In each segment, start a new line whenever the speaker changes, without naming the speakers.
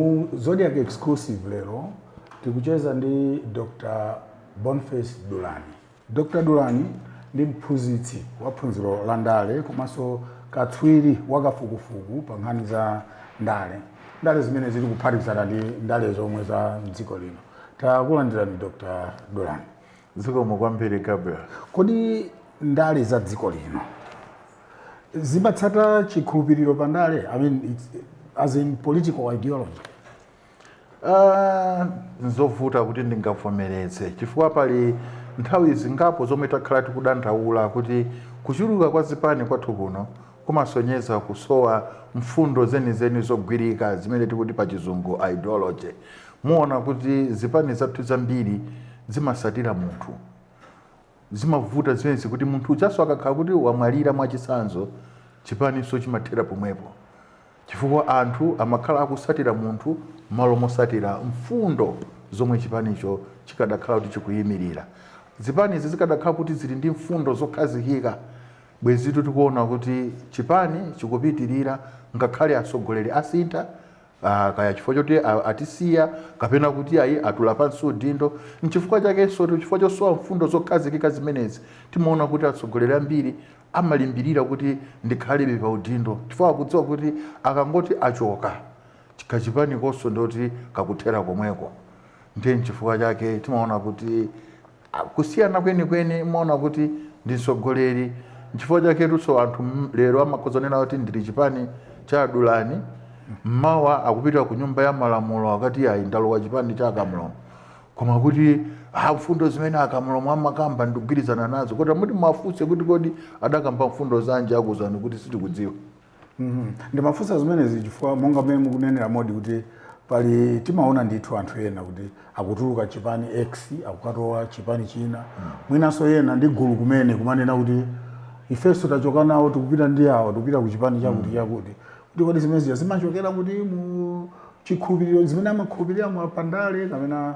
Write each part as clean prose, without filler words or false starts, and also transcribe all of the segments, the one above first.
Mu Zodiak Exclusive lero tikucheza ndi Dr. Boniface Dulani. Dr. Dulani ndi mphunzitsi wa phunziro la ndale komanso katswiri wakafukufuku pa nkhani za ndale, ndale zimene zili kuphatikizana ndi ndale zomwe za mdziko lino. Takulandirani, Dr. Dulani.
Zikomo kwambiri, Gabriel.
Kodi ndale za dziko lino zimatsata chikhulupiriro pa ndale, I mean, as in political ideology?
Nzovuta kuti ndingavomereze, chifukwa pali nthawi zingapo zomwe takhala tikudandaula kuti kuchuluka kwa zipani kwathu kuno kumasonyeza kusowa mfundo zenizeni zogwirika, zimene tikuti pa Chizungu ideology. Muona kuti zipani zathu zambiri zimasatira munthu. Zimavuta zimenezi kuti munthu ujaso akakhala kuti wamwalira, mwachitsanzo, chipaninso chimathera pomwepo, chifukwa anthu amakhala akusatira munthu malo mosatira mfundo zomwe chipanicho chikadakhala kuti chikuyimirira. Zipanizi zikadakhala kuti zili ndi mfundo zokhazikika, bwezitu tikuona kuti chipani chikupitirira ngakhale atsogoleri asintha, kaya chifukwa choti atisiya kapena kuti ayi, atula pansi udindo. Nchifukwa chakenso, chifukwa chosowa mfundo zokhazikika zimenezi, timaona kuti atsogoleri ambiri amalimbirira kuti ndikhalebe pa udindo, chifukwa akudziwa kuti akangoti achoka, kachipanikonso ndoti kakuthera komweko. Ndiye nchifukwa chake timaona kuti kusiyana kwenikweni imaona kuti ndi mtsogoleri. Nchifukwa chaketunso anthu lero amakhoza kunena kuti ndili chipani cha Dulani, mmawa akupita ku Nyumba ya Malamulo akati ayi, ndalowa chipani cha Akamlomo, koma kuti mfundo zimene Akamlomo amakamba ndikugwirizana nazo. Kodi muti mwafunse kuti kodi adakamba mfundo zanji, akuzani kuti sitikudziwa.
Ndimafunsa zimenezi chifukwa monga mmene mukunenera modi kuti pali, timaona ndithu anthu ena kuti akutuluka chipani X akukatowa chipani china, mwinanso ena ndi gulu kumene kumanena kuti ifenso tachoka nawo, tikupita ndi awo, tikupita ku chipani chakuti chakuti. Kuti kodi zimenezi zimachokera kuti mu chikhulupiriro zimene amakhulupirira mu pandale kapena?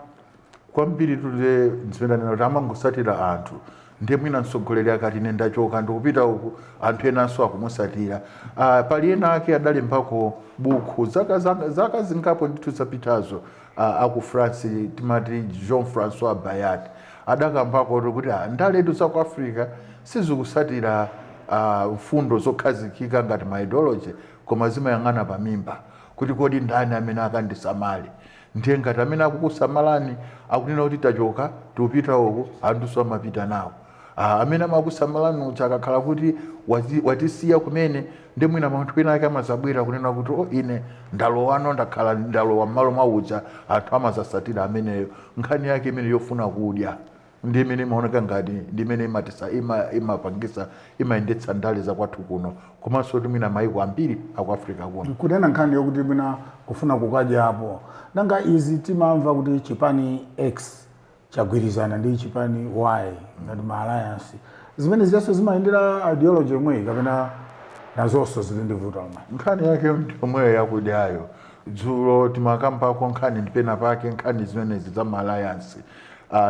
Kwambiri tute zimene anena kuti amangosatira anthu. Ndiye mwina mtsogoleri akati ine ndachoka ndikupita uku, anthu enanso akumusatira. Pali ena ake adalembako buku zaka zingapo ndithu zapitazo, aku France, timati Jean Francois Bayart, adakambako kuti ndaletu za ku Africa sizikusatira mfundo zokhazikika ngati ma ideology, koma zimayang'ana pamimba kuti kodi ndani amene akandisamale. Ndiye ngati amene akukusamalani akunena kuti tachoka tikupita uku, anthuso amapita nawo. Amene amakusamalani uja akakhala kuti watisiya kumene, ndi mwina munthu wina ake amazabwera kunena kuti o, ine ndalowano, ndakhala ndalowa m'malo mwa uja, anthu amazasatira ameneyo. Nkhani yake imene yofuna kudya ndi imene imaoneka ngati ndi imene imatisa imapangisa, imayendetsa ndale za kwathu kuno, komanso kuti mwina mayiko ambiri aku Africa kuno.
Kunena nkhani yokuti mwina kufuna kukadyapo, nanga izi timamva kuti chipani X chagwirizana ndi chipani Y ngati ma alliance, zimene zijaso zimayendera ideology yomweyi kapena nazonso zili ndi vuto lomwe?
Nkhani yake ndi yomweyo yakudyayo. Dzulo timakambako nkhani ndipena pake nkhani zimenezi za ma alliance.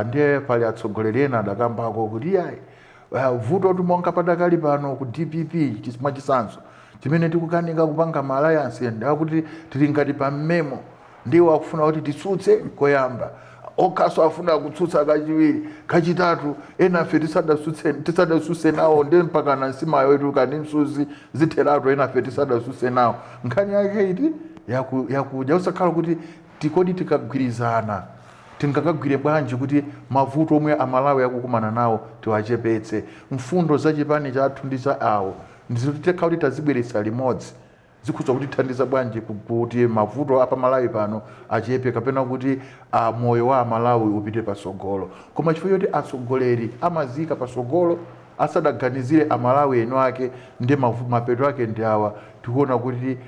Ndiye pali atsogoleri ena adakambako kuti iyayi, vuto timonga padakali pano ku DPP, mwachitsanzo, chimene tikukanika kupanga ma alliance ndakuti tili ngati pa mmemo. Ndiwo akufuna kuti titsutse koyamba, okhaso afuna kutsutsa kachiwiri, kachitatu, enafe tisadasutse nawo, ndi mpakana nsimayo ituka ndi msuzi zitheratu, enafe tisadasutse nawo. Nkhani yake iti yakudya, usakhala kuti tikodi tikagwirizana tingakagwire bwanji kuti mavuto omwe Amalawi akukumana nawo tiwachepetse. Mfundo za chipani chathu ndi za awo ndizoti kuti tazibweretsa limodzi, zikhoza kutithandiza bwanji kuti mavuto apamalawi pano achepe kapena kuti moyo wa Amalawi upite pasogolo. Koma chifukwa choti atsogoleri amazika pasogolo asadaganizire Amalawi eno ake, ndi mapeto ake ndi awa tikuona kuti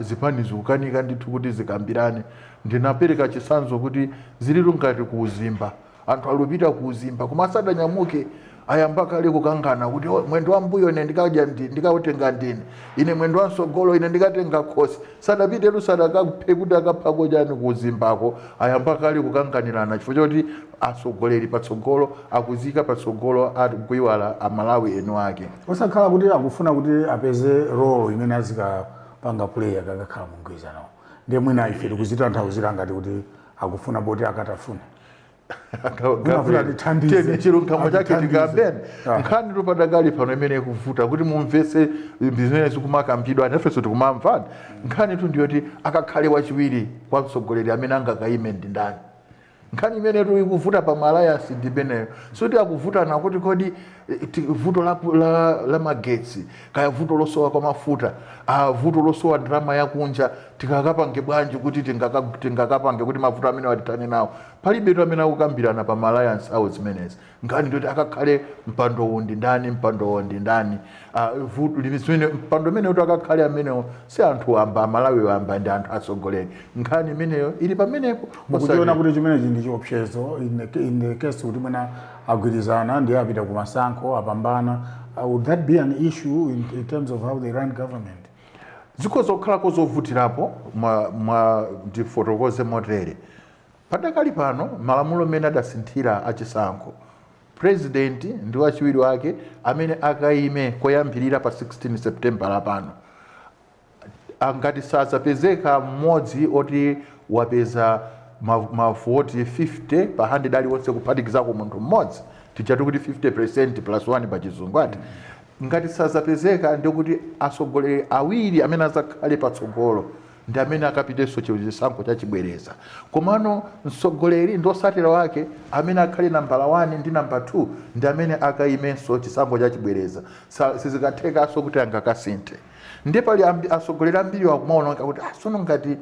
zipani zikukanika ndithu kuti zikambirane. Ndinapereka chitsanzo kuti zilitu ngati ku uzimba, anthu alupita ku uzimba koma asadanyamuke ayamba kale kukangana kuti, "Oh, mwendo wa mbuyo ine ndikadya ndikautenga ndine, ine mwendo wa msogolo ine ndikatenga khosi." Sadapitetu, sadakaphe kuti akaphako chani ku uzimbako, ayamba kale kukanganirana chifukwa choti atsogoleri patsogolo akuzika patsogolo, akuiwala Amalawi eno ake.
Osakhala kuti akufuna kuti apeze role imene azikapanga play akakakhala mugwirizano. Ndiye mwina ife tikuzitanthauzira ngati kuti akufuna poti akatafuna. Munafuna atithandize.
Tiyeni chilungamo chake
Atithandize.
tikambeni.
Ah.
Nkhani tupadakali pano imene ikuvuta kuti mumvese zimene zikumakambidwa, nafenso tikumamvani, nkhani tu ndiyoti akakhale wachiwiri kwa mtsogoleri amene angakayime ndi ndani. Nkhani imene tu ikuvuta pa ma alliance ndi imeneyo. Sikuti akuvutana kuti kodi vuto la magetsi, kaya vuto losowa kwa mafuta, vuto losowa ndalama yakunja, tikakapange bwanji kuti tingakapange kuti mavuto amene watithane nawo. Palibe tu amene akukambirana pa ma alliance awo zimenezi. Nkhani ndiyoti akakhale mpando uwu ndi ndani, mpando uwu ndi ndani. Zimene mpando umene kuti akakhale amenewo si anthu wamba, Amalawi wamba, ndi anthu atsogoleri. Nkhani imeneyo ili pamenepo.
Mukuchiona kuti chimenechi ndi chiopsezo in the case kuti mwina agwirizana ndiye apita ku masankho, apambana? Would that be an issue in terms of how they run government?
Zikhoza kukhalako zovutirapo. Mwa ndifotokoze motere: padakali pano malamulo amene adasinthira achisankho, president ndi wachiwiri wake amene akayime koyambirira pa 16 September lapano, angati sazapezeka mmodzi oti wapeza mavoti 50 pa 100 aliwonse kuphatikizako munthu mmodzi, tichati kuti 50% plus 1 pa Chizungu ati, ngati sazapezeka, ndikuti atsogoleri awiri amene azakhale patsogolo ndi amene akapitenso chisankho chachibwereza. Komano mtsogoleri ndi osatira wake amene akhale nambala 1 ndi namba 2 ndi amene akayimenso chisankho chachibwereza. Sizikathekanso kuti angakasinthe. Ndiye pali atsogoleri ambiri akumaona kuti sono ngati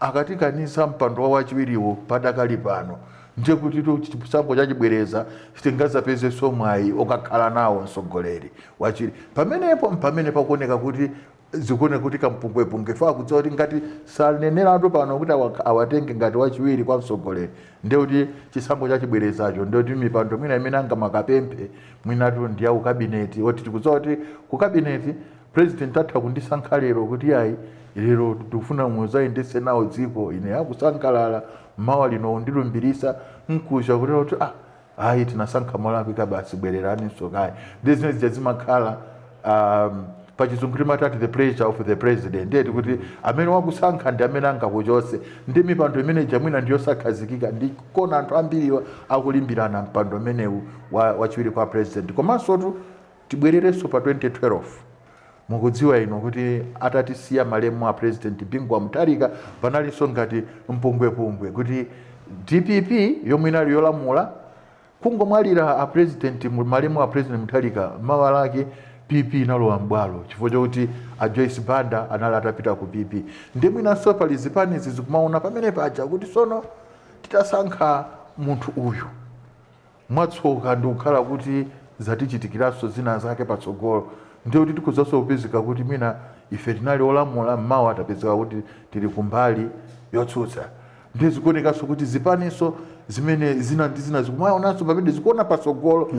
akatikaniza mpando wa wachiwiriwo padakali pano, ndiye kuti chisankho chachibwereza sitingazapezenso mwayi okakhala nawo mtsogoleri wachiwiri pamenepo. Mpamene pakuoneka kuti zikuoneka kuti kampungwepungwe fa kudziwa kuti ngati saneneratu pano kuti awatenge ngati wachiwiri kwa mtsogoleri, ndiye kuti chisankho chachibwerezacho, ndiye kuti mipando mwina imene angamakapemphe mwinatu ndi ya ukabineti, oti tikudziwa kuti ku kabineti president atha kundisankha lero kuti ayi, lero tikufuna muzayendetse nawo dziko, ine akusangalala, mawa lino ndilumbirisa, nkucha kutero kuti ayi, tinasankha molakwika, basi bwereraninso kayi. Ndi zimene zija zimakhala pachizungu timatati the pleasure of the president. Ndiye kuti amene wakusankha ndi amene angakuchotse. Ndi mipando imene ija mwina ndiyosakhazikika, ndikona anthu ambiriwa akulimbirana mpando umenewu wachiwiri kwa president. Komanso tu tibwererenso pa 2012. Mukudziwa ino kuti atatisiya malemu a President Bingu wa Mutharika, panalinso ngati mpungwepungwe kuti DPP yomwe inali yolamula, kungomwalira a president, malemu a President Mutharika, mawa lake PP inalowa m'bwalo chifukwa chokuti a Joyce Banda anali atapita ku PP. Ndi mwinanso pali zipanizi zikumaona pamene paja kuti sono titasankha munthu uyu, mwatsoka ndikukhala kuti zatichitikiranso zina zake patsogolo, ndiye kuti tikuzanso kupezeka kuti mwina ife tinali olamula, mmawa atapezeka kuti tili kumbali yotsutsa. Ndiye zikuonekanso kuti zipaniso zimene zina ndi zina zikumaonanso pamene zikuona patsogolo.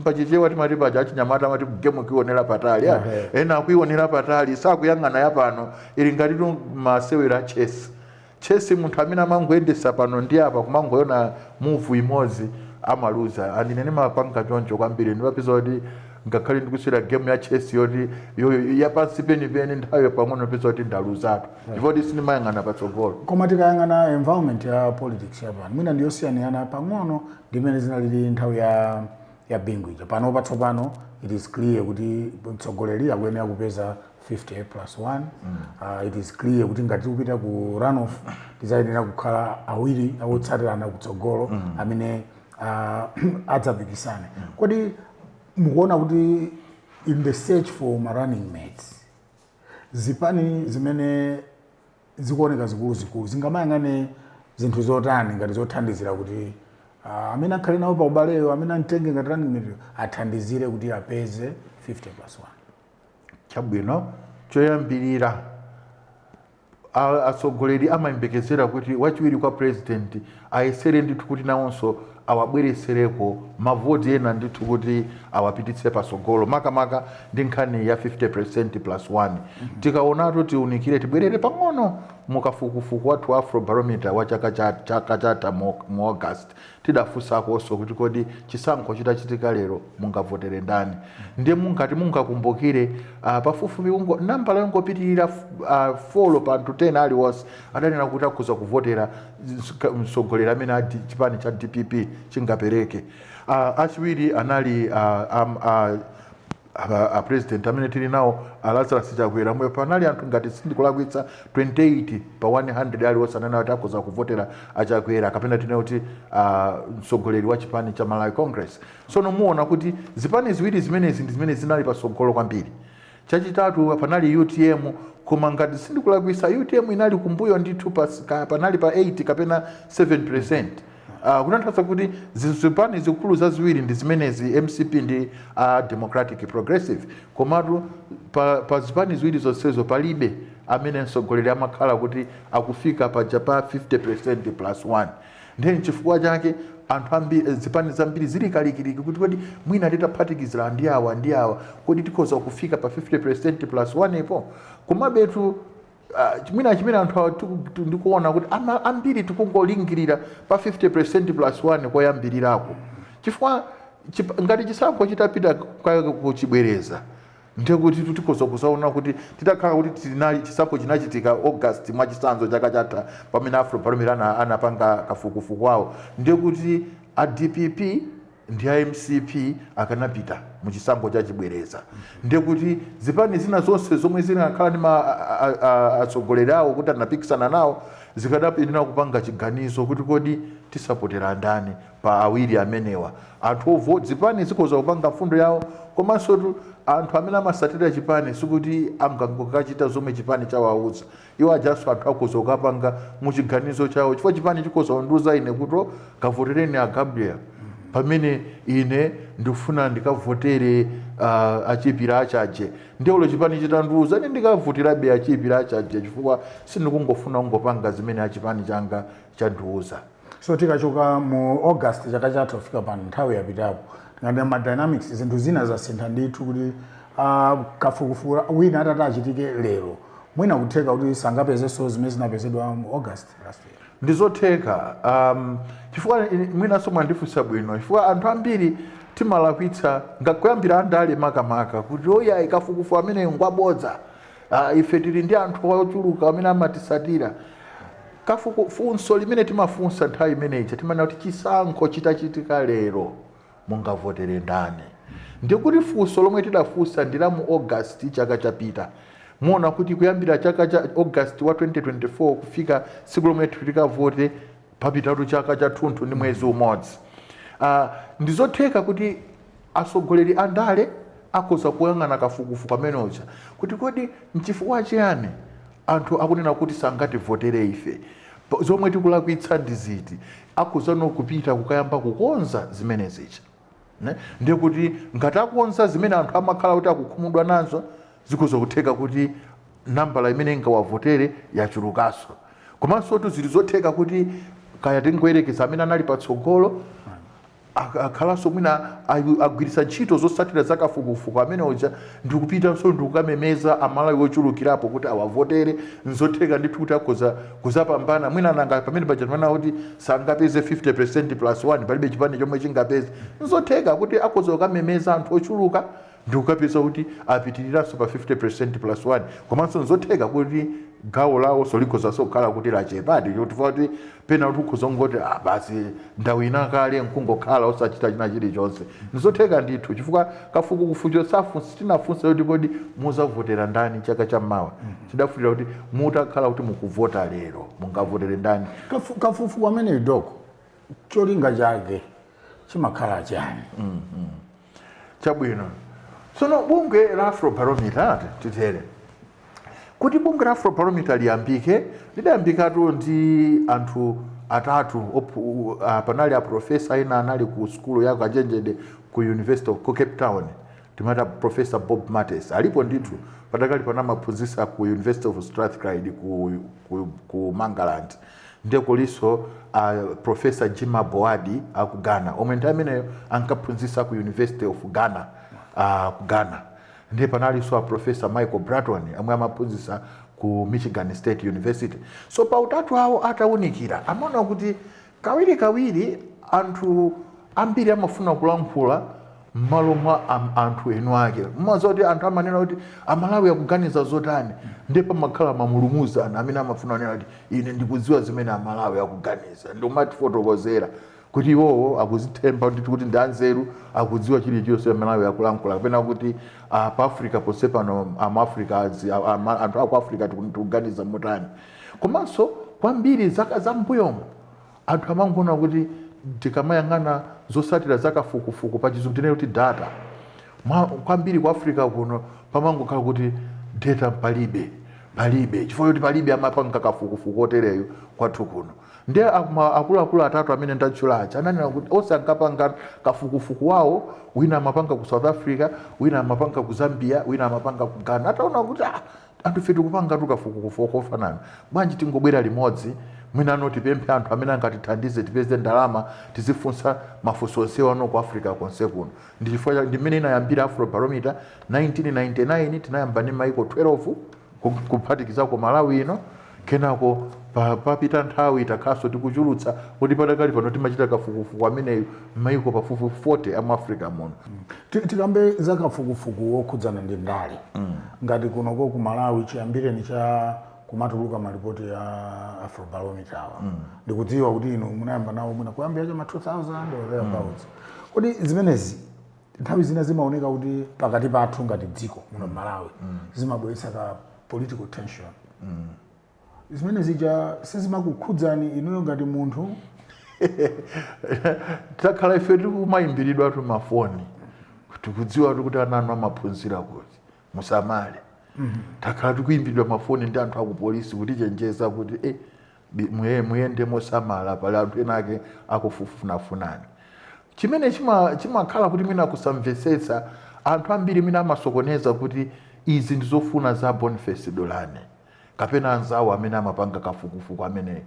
Pachichewa timati paja achinyamata amati game kuionera patali. Ena akuionera patali, sakuyang'ana yapano. Ili ngati tu masewera a chess. Chess, munthu amene amangoyendesa pano ndi apa, kumangoyona move imodzi, amaluza. Andine ndimapanga choncho kwambiri. Ndimapeza kuti ngakhale ndikusewera game ya chess yoti yapansi penipeni, nthawi pang'ono peza kuti ndaluzatu, chifukwa kuti sindimayang'ana patsogolo.
Koma tikayang'ana environment ya politics yapano, mwina ndiyosiyaniyana pang'ono ndimene zinalili nthawi ya Bingu ija. Pano patsopano it is clear kuti mtsogoleri akuyenera kupeza 50 plus 1. It is clear kuti ngati tikupita ku runoff, tizayenera kukhala awiri awotsatirana kutsogolo amene adzapikisane. Kodi mukuona kuti in the search for ma running mates, zipani zimene zikuoneka zikuluzikulu zingamayang'ane zinthu zotani ngati zothandizira kuti amene akhale nawo pa ubaleyo, amene amtenge ngati running mate, athandizire kuti apeze 50 plus 1?
Chabwino, choyambirira atsogoleri amayembekezera kuti wachiwiri kwa president ayesere ndithu kuti nawonso awabweresereko mavoti ena ndithu kuti awapititse patsogolo, makamaka ndi nkhani ya 50% plus 1. Tikaonatu, tiunikire, tibwerere pang'ono Mukafukufuku wathu wa Afrobarometer wa chaka chatha mu August, tidafunsakonso kuti kodi chisankho chitachitika lero mungavotere ndani? Ndiye mungati mungakumbukire, pafupifupi nambala yongopitirira 4 pa anthu 10 aliwonse adanena kuti akhoza kuvotera mtsogoleri amene chipani cha DPP chingapereke. Achiwiri anali a president amene tili nawo, a Lazarus Chakwera, mwe panali anthu, ngati sindikulakwitsa, 28 pa 100 aliwonse anena kuti akhoza kuvotera aChakwera, kapena tinene kuti mtsogoleri wa chipani cha Malawi Congress. Sono muona kuti zipani ziwiri zimenezi ndi zimene zinali patsogolo kwambiri. Chachitatu panali UTM, koma ngati sindikulakwitsa UTM inali kumbuyo ndithu, panali pa 8 kapena 7%. Kutanthauza kuti zipani zikulu zaziwiri ndi zimenezi, MCP ndi Democratic Progressive. Komatu pa zipani ziwiri zonsezo palibe amene mtsogoleri amakhala kuti akufika paja pa 50% plus 1. Ndiye nchifukwa chake anthu ambiri, zipani zambiri zili kalikiliki kuti kodi mwina titaphatikizira ndi awa ndi awa, kodi tikhoza kufika pa 50% plus 1 ipo? Komabetu mwina chimene anthu awa ndikuona kuti ambiri tikungolingirira pa 50% plus 1 koyambirirako, chifukwa ngati chisankho chitapita kuchibwereza, ndiye kuti tikhoza kuzaona kuti titakhala kuti tinali chisankho chinachitika August, mwachitsanzo, chaka chatha, pamene Afrobarometer anapanga kafukufuku awo, ndiye kuti a DPP ndi a MCP akanapita muchisankho chachibwereza. Ndiye kuti zipani zina zonse zomwe zinakhala ndi atsogoleri awo kuti anapikisana nawo zikadayenera kupanga chiganizo kuti kodi tisapotera ndani pa awiri amenewa. Anthu ovo zipani zikhoza kupanga mfundo yawo, komanso tu anthu amene amasatira chipani sikuti angangokachita zomwe chipani chawauza iwo ajanso. Anthu akhoza kukapanga muchiganizo chawo, chifukwa chipani chikhoza kundiuza ine kuti, "Oh, kavotereni a Gabriel," pamene ine ndikufuna ndikavotere achipira achaje. Ndiye ulo chipani chitandiuza, ine ndikavoterabe achipira achaje, chifukwa sindikungofuna kungopanga zimene achipani changa chandiuza.
So tikachoka mu August chaka chatha kufika pano, nthawi yapitapo, ngati ma dynamics, zinthu zina zasintha ndithu, kuti kafukufuku wina atati achitike lero, mwina kutheka kuti sangapezenso zimene zinapezedwa mu August last year?
Ndizotheka, chifukwa mwinanso mwandifunsa bwino, chifukwa anthu ambiri timalakwitsa ngakuyambira andale makamaka kuti oya, kafukufuku amene ngwabodza, ife tili ndi anthu ochuluka amene amatisatira. Funso limene timafunsa nthawi imeneyi, timanena kuti chisankho chitachitika lero mungavotere ndani? Ndikuti funso lomwe tidafunsa ndi la mu August chaka chapita. Muona kuti kuyambira chaka cha August wa 2024 kufika tsiku lomwe tikavote, papitatu chaka chathunthu ndi mwezi umodzi. Ndizotheka kuti atsogoleri a ndale akhoza kuyang'ana kafukufuku ameneja kuti kodi nchifukwa chiyani anthu akunena kuti sangativotere ife? Zomwe tikulakwitsa ndi ziti? Akhozano kupita kukayamba kukonza zimene zicha. Ne? Ndiye kuti ngati akonza zimene anthu amakhala kuti akukhumudwa nazo, zikhoza kutheka kuti nambala imene ingawavotere yachulukanso. Komanso tu zili zotheka kuti kaya tingoyerekeza amene anali patsogolo akhalanso mwina agwiritsa ntchito zotsatira za kafukufuku amene uja ndikupitanso ndikukamemeza Amalawi ochulukirapo kuti awavotere. Nzotheka ndithu kuti akhoza kuzapambana mwina. Nanga pamene paja timanena kuti sangapeze 50% plus 1, palibe chipani chomwe chingapeze. Nzotheka kuti akhoza kukamemeza anthu ochuluka ndikukapeza kuti apitiriranso pa 50% plus 1. Komanso nzotheka kuti gawo lawo solikhozaso kukhala kuti lachepadi, chifukwa kuti pena kuti ukhoza kungoti, "Ah, basi, ndawina kale," nkungokhala osachita china chilichonse. Nzotheka ndithu, chifukwa kafukufuku safunsa, tinafunsa kuti kodi muzavotera ndani chaka chammawa, tidafunira kuti mutakhala kuti mukuvota lero mungavotere ndani?
Kafukufuku amene doko, cholinga chake chimakhala chani?
Chabwino. Tsono bungwe la Afrobarometer, titere kuti bungwe la Afrobarometer liyambike, lidayambikatu ndi anthu atatu. Panali aprofesa ena anali ku skulu ya kachenjede ku University of ku Cape Town, timati Professor Bob Mattes, alipo ndithu padakali panamaphunzitsa ku University of Strathclyde ku Mangaland. Ndiye kulinso Professor Gyimah Boadi aku Ghana, omwe nthawi imeneyo ankaphunzitsa ku University of Ghana, ku Ghana. Ndiye panalinso a Professor Michael Bratton omwe amaphunzitsa ku ku Michigan State University. So pa utatu awo atawunikira, amaona kuti kawirikawiri anthu ambiri amafuna kulankhula m'malo mwa anthu enu ake. Mmaziwa kuti anthu amanena kuti Amalawi akuganiza zotani, ndiye pamakhala mamulumuzana amene amafuna kunena kuti ine ndikudziwa zimene Amalawi akuganiza, ndikumatifotokozera kuti iwowo akuzithemba kuti ndi anzeru, akudziwa chilichonse Amalawi akulankhula, kapena kuti pa Africa ponse pano amaafrica anthu aku Africa tikuganiza motani. Komanso kwambiri zaka zambuyomo anthu amangoona kuti tikamayang'ana zotsatira zakafukufuku, pa Chizungu tinene kuti data, kwambiri ku Africa kuno pamangokhala kuti data palibe, palibe, chifukwa choti palibe amapanga kafukufuku otereyo kwathu kuno. Ndiye akuluakulu atatu amene ndatchula aja ananena kuti onse ankapanga kafukufuku wawo, wina amapanga ku South Africa, wina amapanga ku Zambia, wina amapanga ku Ghana. Ataona kuti anthu ife tikupanga tu kafukufuku kofanana, bwanji tingobwera limodzi, mwina ano tipemphe anthu amene angatithandize, tipeze ndalama, tizifunsa mafunso onsewa ano ku Africa konse kuno. Ndi chifukwa ndi mmene inayambira Afrobarometer 1999. Tinayamba ndi maiko 12 kuphatikizako Malawi ino. Kenako papita nthawi, takhaso tikuchulutsa kuti padakali pano timachita kafukufuku ameneyu m'maiko pafupifupi 40 amu Africa muno.
Tikambe za kafukufuku wokhudzana ndi ndale. Ngati kunoko ku Malawi, chiyambireni cha kumatuluka malipoti ya Afrobarometer awa, ndikudziwa kuti inu munayamba nawo mwina kuyambira cha ma 2000 or thereabouts. Kodi zimenezi nthawi zina zimaoneka kuti pakati pathu ngati dziko muno Malawi zimabweretsa ka political tension? Zimene zija sizimakukhudzani inuyo ngati munthu?
Takhala ife tikumayimbiridwa tu mafoni, tikudziwa tu kuti ana anu amaphunzira kuti musamale. Takhala tikuyimbidwa mafoni ndi anthu akupolisi kutichenjeza kuti muyende mosamala, pali anthu ena ake akufunafunani. Chimene chimakhala kuti mwina kusamvetsetsa, anthu ambiri mwina amasokoneza kuti izi ndi zofuna za Boniface Dulani kapena anzawo amene amapanga kafukufuku ameneyo.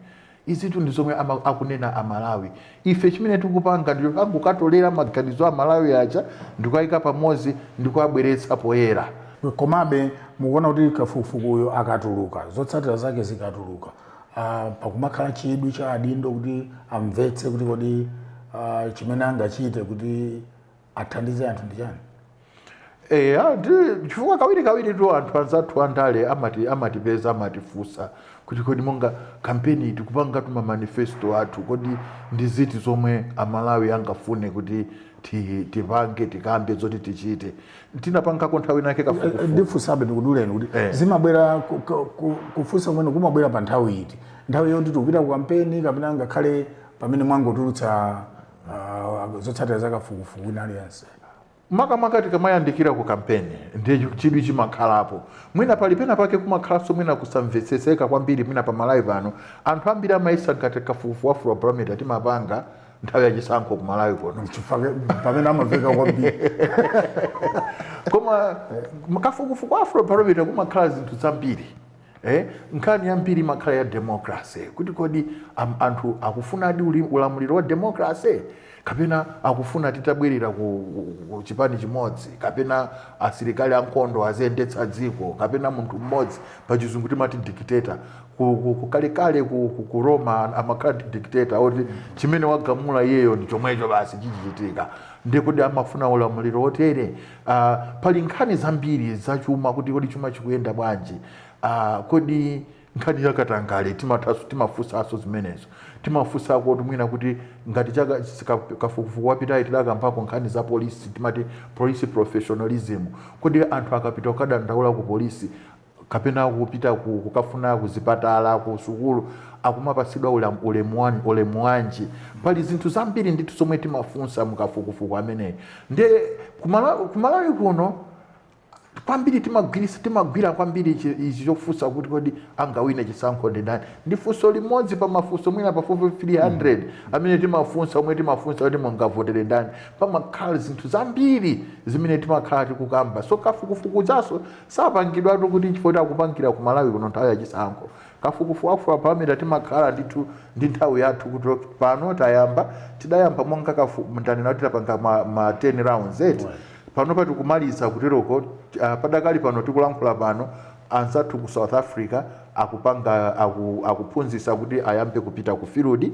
Izitu ndi zomwe akunena Amalawi. Ife chimene tikupanga ndiyo kangokatolera maganizo a Malawi aja ndikuyika pamodzi ndikuabweretsa poyera.
Komabe mukuona kuti kafukufukuyo akatuluka, zotsatira zake zikatuluka, pakumakhala chidwi cha adindo kuti amvetse kuti kodi chimene angachite kuti athandize anthu ndi chani?
Eya, chifukwa kawiri kawiri tu anthu anzathu andale amatipeza, amatifunsa kuti kodi monga kampeni tikupanga tu ma manifesto athu, kodi ndi ziti zomwe Amalawi angafune kuti tipange, tikambe zoti tichite? Tinapangako nthawi inake kafukufuku.
Ndifunsabe, ndikuduleni kuti zimabwera kufunsa kumene kumabwera pa nthawi iti? Nthawi yoti tikupita ku kampeni, kapena ngakhale pamene mwangotulutsa zotsatira za kafukufuku wina aliyense?
Makamaka tikamayandikira ku kampeni ndiye chidwi chimakhalapo. Mwina pali pena pake kumakhalanso mwina kusamvetsetseka kwambiri. Mwina pa Malawi pano anthu ambiri amayesa ngati kafukufuku wa Afrobarometer timapanga nthawi yachisankho ku Malawi kuno.
Chifukwa pamene amaveka kwambiri.
Koma kafukufuku wa Afrobarometer kumakhala zinthu zambiri. Nkhani yambiri imakhala ya democracy, kuti kodi anthu akufunadi ulamuliro wa democracy, kapena akufuna titabwerera ku chipani chimodzi, kapena asilikali ankhondo aziyendetsa dziko, kapena munthu mmodzi, pachizungu timati dictator. Kalekale ku Roma amakhala ndi dictator oti chimene wagamula iyeyo ndi chomwecho basi chichichitika. Ndiye kodi amafuna ulamuliro wotere? Pali nkhani zambiri zachuma, kuti kodi chuma chikuyenda bwanji? Kodi nkhani yakatangale, timafunsanso zimenezo. Timafunsako kuti mwina kuti ngati chaka kafukufuku wapitayi tidakambako nkhani za polisi, timati police professionalism. Kodi anthu akapita kukadandaula ku polisi kapena kupita kukafuna kuzipatala, ku sukulu, akumapasidwa ulemu wanji? Pali zinthu zambiri ndithu zomwe timafunsa mukafukufuku ameneyi. Ndiye kumalawi kuno kwambiri timagwira kwambiri ichi chofunsa kuti kodi angawine chisankho ndi ndani. Ndi funso limodzi pa mafunso mwina pafupi 300 amene timafunsa, omwe timafunsa kuti mungavotere ndani. Pamakhala zinthu zambiri zimene timakhala tikukamba. So kafukufuku zaso sapangidwatu kuti chifukwa kuti akupangira ku Malawi kuno nthawi yachisankho. Kafukufuku Afrobarometer timakhala ndithu ndi nthawi yathu kuti pano tayamba, tidayamba monga ndanena kuti tapanga ma 10 rounds eti. Pano patikumaliza kuteroko, padakali pano tikulankhula pano Anzathu ku South Africa akupanga, akuphunzitsa kuti ayambe kupita ku field.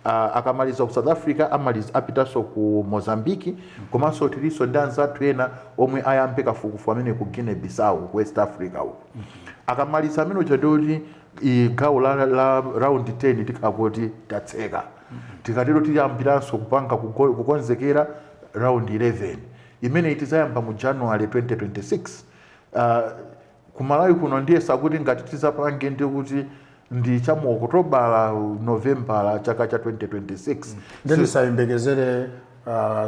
Akamaliza ku South Africa, amaliza, apitanso ku Mozambique. Komanso tilinso ndi anzathu ena omwe ayambe kafukufuku amene ku Guinea Bissau, ku West Africa uko. Akamaliza amene uja, ndikuti gawo la round 10 tikhala kuti tatseka. Tikatero tiyambiranso kupanga kukonzekera round 11 imene tizayamba mu January 2026. Kumalawi kuno ndiye sakuti ngati tizapange ndi kuti ndi chamu Okutobala, Novembala chaka cha 2026.
Ndi tisayembekezere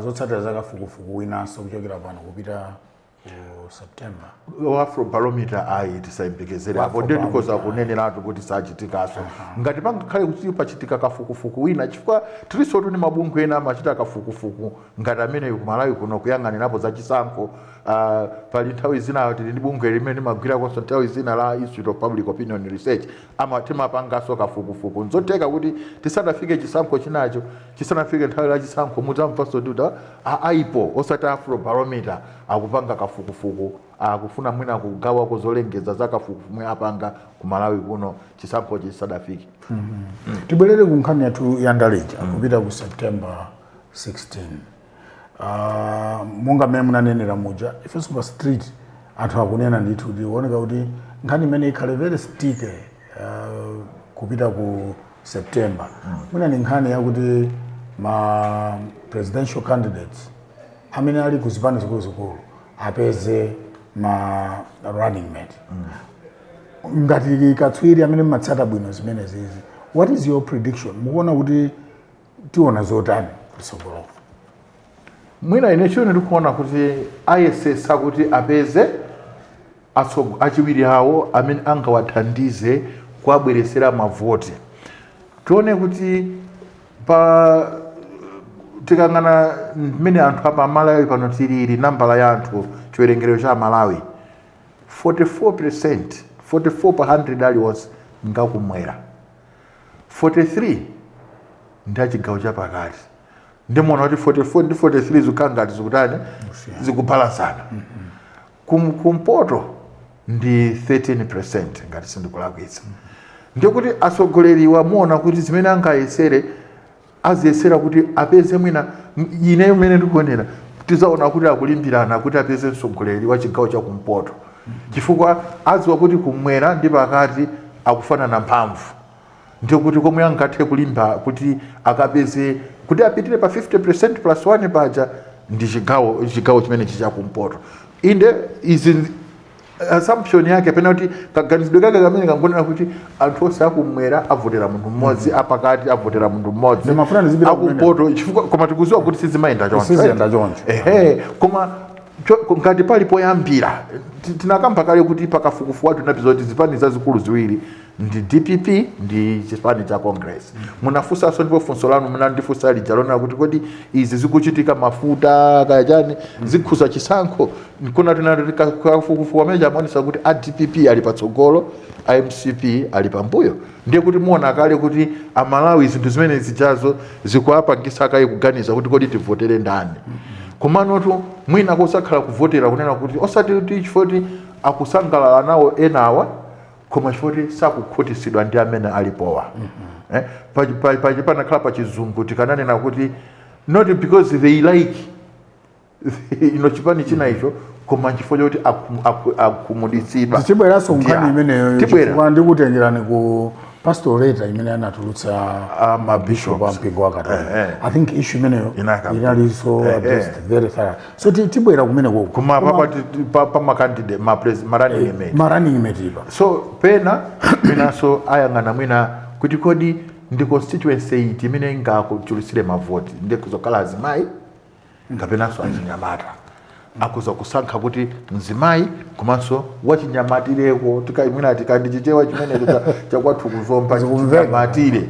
zotsatira za kafukufuku winanso kuchokera pano kupita ku September?
Afrobarometer, ayi, tisayembekezere apo. Ndiye ndikhoza kuneneratu kuti sachitikaso. Ngati pangakhale kuti pachitika kafukufuku wina, chifukwa tilinso ndi mabungwe ena amachita kafukufuku ngati amene kumalawi kuno kuyang'anirapo zachisankho. Pali nthawi zina tili ndi bungwe limene limagwirakonso nthawi zina la Institute of Public Opinion Research, ama timapanganso kafukufuku. Nzotheka kuti tisanafike chisankho chinacho, chisanafike nthawi la chisankho, mudzamvanso kuti aipo, osati Afrobarometer, akupanga kafukufuku, akufuna mwina kugawako zolengeza za kafukufuku mwe apanga ku Malawi kuno chisankho chisadafike.
Tibwerere ku nkhani yathu ya ndaleja kupita ku September 16. Monga mmene munanenera muja, ifenso pa street anthu akunena ndithu kuti kuoneka kuti nkhani imene ikhale very sticky kupita ku September mwina ni nkhani yakuti ma presidential candidates amene ali ku zipani zikuluzikulu apeze ma running mate. Ngati katswiri amene mmatsata bwino zimene zizi, what is your prediction? Mukuona kuti tiona zotani kutsogolo?
Mwina ine chimene ndikuona kuti ayesesa kuti apeze achiwiri awo amene angawathandize kuwabweresera mavoti. Tione kuti pa tikang'ana mmene anthu apa Malawi pano tilili, nambala ya anthu, chiwerengero cha Malawi, 44%, 44 pa 100 aliwonse ngakumwera, 43 ndi achigawo chapakati. Ndimuona kuti 44 ndi 43 zikukhala ngati zikutani, zikubalansana. Kumpoto ndi 13% ngati sindikulakwitsa. Ndikuti atsogoleri wamuona kuti zimene angayesere, aziyesera kuti apeze mwina, ine mmene ndikuonera, tizaona kuti akulimbirana kuti apeze mtsogoleri wa chigawo cha kumpoto, chifukwa adziwa kuti kumwera ndi pakati akufanana mphamvu. Ndikuti komwe angathe kulimba kuti akapeze kuti apitire pa 50% plus 1 paja ndi chigawo chimene chichakumpoto. Inde, izi assumption yake pena kuti kaganizidwe kake kamene kangonena kuti anthu onse akumwera avotera munthu mmodzi, apakati avotera munthu mmodzi,
Ndimafuna ndizipita kumene.
akumpoto, chifukwa koma tikuziwa kuti sizimayenda choncho.
Siziyenda choncho.
Ehe, koma ngati pali poyambira, tinakamba kale kuti pakafukufuku wathu tinapeza kuti zipani zazikulu ziwiri ndi DPP ndi chipani cha Congress. Munafunsanso, ndipo funso lanu munandifunsa lija lonena kuti kodi izi zikuchitika, mafuta kaya chani, zikhuza chisankho, nkona tinati kafukufuku amene chamaonesa kuti a DPP ali patsogolo, a MCP ali pambuyo. Ndiye kuti muona kale kuti Amalawi zinthu zimene zijazo zikuapangisa kaye kuganiza kuti kodi tivotere ndani. Komanotu mwina kosakhala kuvotera kunena kuti osati kuti chifukwa kuti akusangalala nawo enawa, koma chifukwa kuti sakukhutisidwa ndi amene alipowa. Eh, panakhala pa Chizungu tikananena kuti not because they like ino chipani china icho, koma chifukwa chokuti akhumudwitsidwa.
Tichibweranso nkhani imeneyo.
Tibwera.
Chifukwa ndikutengerani ku pastoral letter imene anatulutsa
Ah, ma
bishop
bishops.
wa mpingo wa Katolika.
Eh, eh.
I think issue imeneyo inalinso addressed very thorough, so tibwera kumene koko.
Koma pa ma candidate, ma running mate.
Ma running mate ipa.
So pena mwinanso ayang'ana mwina kuti kodi ndi constituency iti imene ingakuchulutsire mavoti, ndi kuzokhala azimayi kapenanso achinyamata. Akuza kusankha kuti mzimayi komanso wachinyamatireko, mwina tikandi Chichewa chimenecho chakwathu kuzomba.
Zikumveka.
Chinyamatire,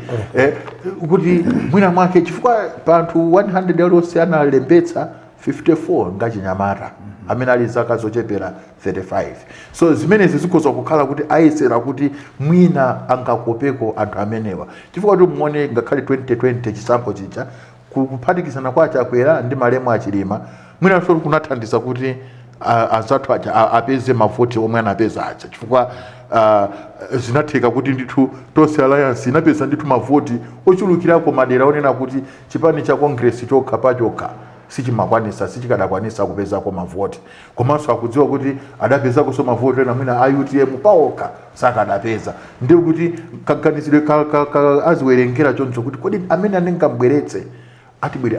kuti mwina mwake, chifukwa pa anthu 100 aliwonse analembetsa, 54 ngachinyamata amene ali zaka zochepera 35. So zimenezi zikhoza kukhala kuti ayesera kuti mwina angakopeko anthu amenewa, chifukwa kuti muone ngakhale 2020 chisankho chija, kuphatikizana kwa Chakwera ndi malemu Achilima mwinanso kunathandiza kuti Azathu aja apeze mavoti omwe anapeza aja, chifukwa zinatheka kuti ndithu Tonse Alliance inapeza ndithu mavoti ochulukirako madera onena kuti chipani cha Congress chokha pachokha sichimakwanisa, sichikadakwanisa kupezako mavoti. Komanso akudziwa kuti adapezakonso mavoti ena mwina a UTM paokha sakadapeza. Ndiye kuti kaganizidwe aziwerengera choncho kuti kodi amene andingambweretse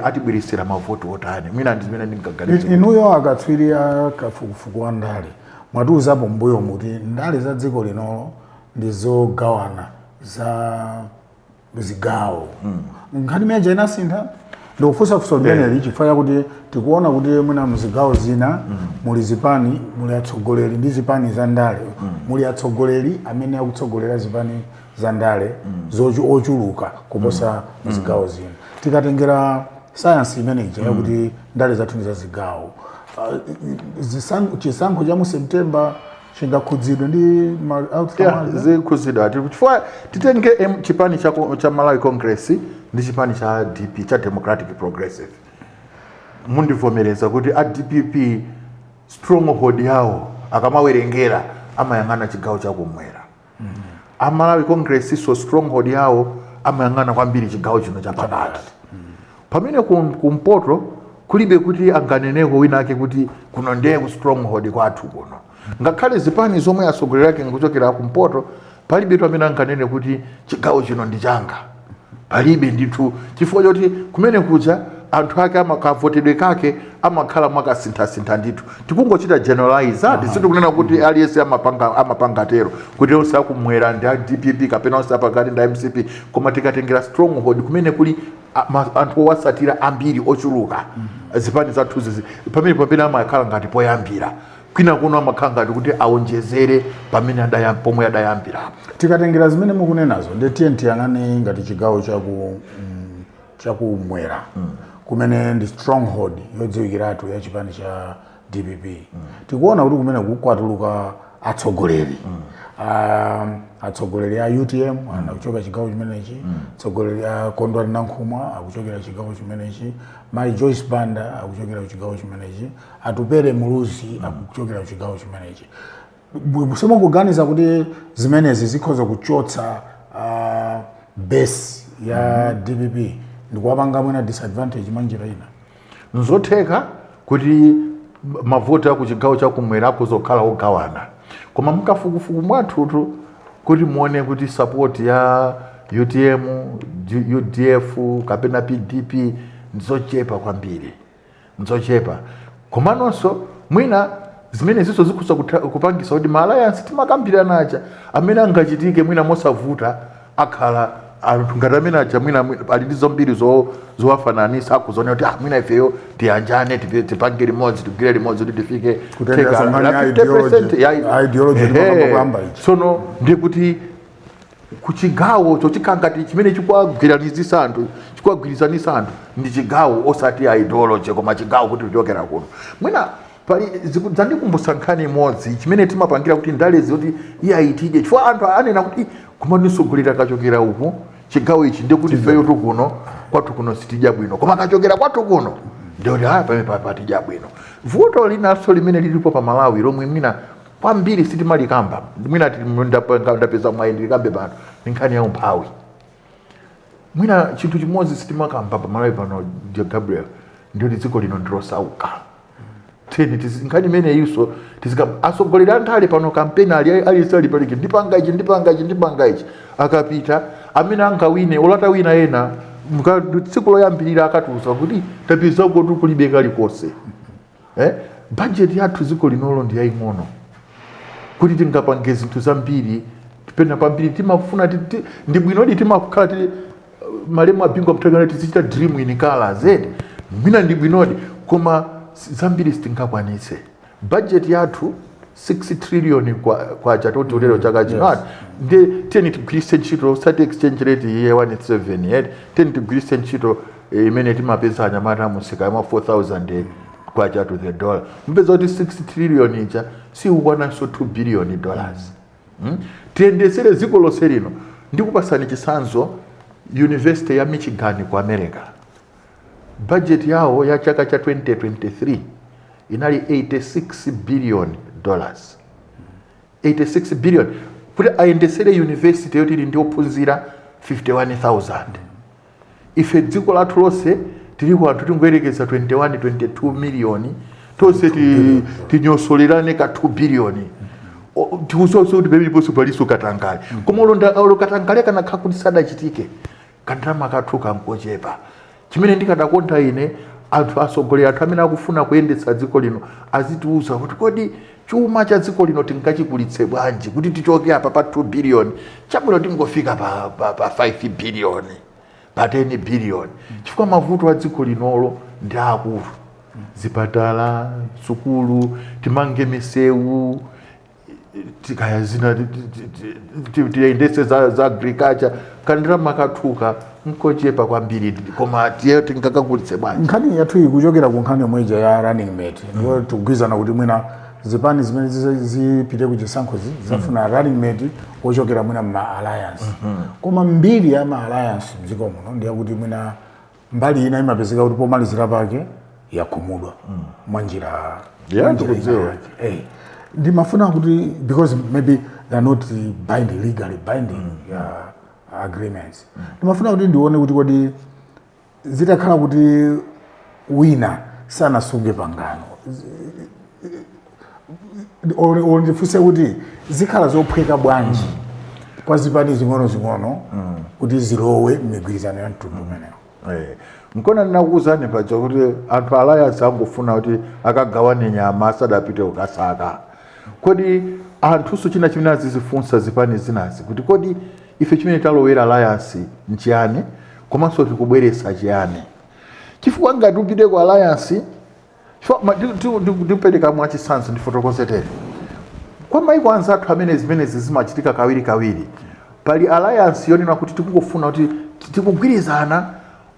atibweresera mavoti otani? Mwina ndi zimene ndingaganize.
Inuyo akatswiri a kafukufuku wa ndale, mwatiuzapo mbuyo muti ndale za dziko linolo ndi zogawana za zigawo. Nkhani imeneja inasintha? Ndikufunsa funso limeneli chifukwa chakuti tikuona kuti mwina mzigawo zina muli zipani, muli atsogoleri ndi zipani za ndale, muli atsogoleri amene akutsogolera zipani za ndale ochuluka kuposa mzigawo zina. Tikatengera sayansi imeneja yakuti ndale zathu ndi za zigawo, chisankho cha mu September chingakhudzidwe ndi ma outcome ake?
Zikhudzidwa chifukwa titenge chipani cha Malawi Congress ndi chipani cha DP, cha Democratic Progressive. Mundivomereza kuti a DPP stronghold yawo akamawerengera amayang'ana chigawo chakumwera. A Malawi Congress so stronghold yawo amayang'ana kwambiri chigawo chino chapakati, pamene kumpoto kulibe kuti anganeneko wina ake kuti kuno ndiye ku stronghold kwathu kuno. Ngakhale zipani zomwe atsogoleri ake nkuchokera kumpoto, palibe tu amene anganene kuti chigawo chino ndi changa, palibe ndithu, chifukwa choti kumene kuja anthu ake amakavotedwe kake amakhala mwakasinthasintha ndithu. Tikungochita generalize, ati sitikunena kuti aliyense amapanga tero, kuti onse akumwera ndi a DPP kapena onse apakati ndi a MCP. Koma tikatengera stronghold kumene kuli anthu owasatira ambiri ochuluka zipani zathuzi, pamene amakhala ngati poyambira, kwina kuno amakhala ngati kuti awonjezere pamene pomwe adayambirapo.
Tikatengera zimene mukunenazo, ndi tiye tiyang'ane ngati chigawo chakumwera kumene ndi stronghold yodziwikiratu ya chipani cha DPP. Tikuona kuti kumene kukwatuluka atsogoleri, atsogoleri a UTM akuchoka chigawo chimenechi, atsogoleri a Kondwani Nankhumwa akuchokera chigawo chimenechi, Mai Joyce Banda akuchokera chigawo chimenechi, Atupele Muluzi akuchokera chigawo chimenechi. Simukuganiza kuti zimenezi zikhoza kuchotsa base ya DPP ndikuwapanga mwina disadvantage mwa njira ina?
Nzotheka kuti mavoti aku chigawo chakumwera akuzokhala ogawana, koma mkafukufuku mwathutu kuti muone kuti support ya UTM, UDF kapena PDP nzochepa kwambiri, nzochepa. Komanonso mwina zimene ziso zikhoza kupangisa kuti ma alliance timakambirana aja amene angachitike mwina mosavuta akhala anthu ngati amene aja mwina ali ndi zambiri zowafananisa, akuzoona kuti mwina ifeyo tiyanjane, tipange limodzi, tigwire limodzi kuti tifike
Kutengera
theka
nkhani
la
ya
50%
ideology. Ideology ndimapanga kuyamba ichi.
Tsono ndiye kuti kuchigawo chochikangati chimene chikuwagwirizanisa anthu, chikuwagwirizanisa anthu ndi chigawo, osati ideology, koma chigawo kuti kuchokera kuno. Mwina pali zandikumbutsa nkhani imodzi chimene timapangira kuti ndalezi kuti iye ayitidye, chifukwa anthu anena kuti koma ndisogolera akachokera uku chigawo ichi ndiye kuti ifeyo tu kuno kwathu kuno sitidya bwino, koma akachokera kwathu kuno ndiye kuti pamene patidya bwino. Vuto linanso limene lilipo pa Malawi lomwe mwina kwambiri sitimalikamba, mwina ndapeza mwayi ndilikambe pano, ni nkhani ya umphawi. Mwina chinthu chimodzi sitimakamba pa Malawi pano, Gabriel, ndiyo kuti dziko lino ndilosauka. Teni nkhani imene iso tizika atsogoleri andale pano kampeni ali aliyense ali paliki, ndipanga ichi, ndipanga ichi, ndipanga ichi. Akapita amene angawine olata wina ena tsiku loyambirira akatiuza kuti tapeza kuti kulibe kalikonse. Budget yathu dziko linolo ndi yaying'ono kuti tingapange zinthu zambiri. Pena pambiri timafuna ndi bwinodi timakhala tili malemu a Bingu Mutharika tizichita dream in colors, eh? Mwina ndi bwinodi, koma zambiri sitingakwanitse. Budget yathu 6 trillion kwacha toti ulero chaka chino. Ndi tiyeni tigwiritse ntchito sati exchange rate iye 1.7 yet tiyeni tigwiritse ntchito imene timapeza anyamata musika yama 4000 kwacha to the dollar, mpeza kuti 6 trillion ija siikukwananso 2 billion dollars. Tiyendesere dziko lonse lino. Ndikupasani chitsanzo, University ya Michigan ku America, budget yawo ya chaka cha 2023 inali $86 billion, 86 billion, kuti ayendesere university yoti ili ndi ophunzira 51,000. Ife dziko lathu lonse tiliko anthu tingoyerekeza 21 22 miliyoni, tonse tinyosolerane ka 2 billion. Tikusonso kuti pamene paliso katangale, koma olo katangale kanakhala kuti sadachitike, kandalama kathu kankochepa. Chimene ndikadakonda ine, anthu atsogoleri anthu amene akufuna kuyendetsa dziko lino azitiuza kuti kodi chuma cha dziko lino tingachikulitse bwanji kuti tichoke apa pa 2 billion, chabwino tingofika pa 5 billion, pa 10 billion, chifukwa mavuto a dziko linolo ndi akulu. Zipatala, sukulu, timange misewu, tikaya zina, tiyendetse za agriculture. Kandalama kathuka nkochepa kwambiri, koma tiye tingakakulitse bwanji?
Nkhani yathu iyi kuchokera ku nkhani yomwe ija ya running mate, ndipo tikugwirizana kuti mwina zipani zimene zipite ku chisankhozi zafuna running mate wochokera mwina ma alliance. Koma mbiri ya ma alliance mdziko muno ndiyakuti mwina mbali ina imapezeka kuti pomalizira pake yakhumudwa mwanjira mwanjira ina
Ndikudziwa.
yake. Ndimafuna kuti, because maybe they are not binding, legally binding agreements, ndimafuna kuti ndione kuti kodi zitakhala kuti wina sanasunge pangano, or ndifunse kuti zikhala zophweka bwanji kwa zipani zing'ono-zing'ono kuti zilowe m'migwirizano ya mtundu umenewo?
Nkona ndinakuwuzani paja kuti anthu alliance angofuna kuti akagawane nyama asadapite kukasaka. Kodi anthunso china chimene azizifunsa zipani zinazi kuti kodi ife chimene talowera alliance nchiyani, komanso tikubweretsa chiyani? Chifukwa ngati upite ku alliance, chifukwa ndikupereka mwachitsanzo, ndifotokozetere kwa maiko anzathu amene zimenezi zimachitika kawiri kawiri. Pali alliance yonena kuti tikungofuna kuti tikugwirizana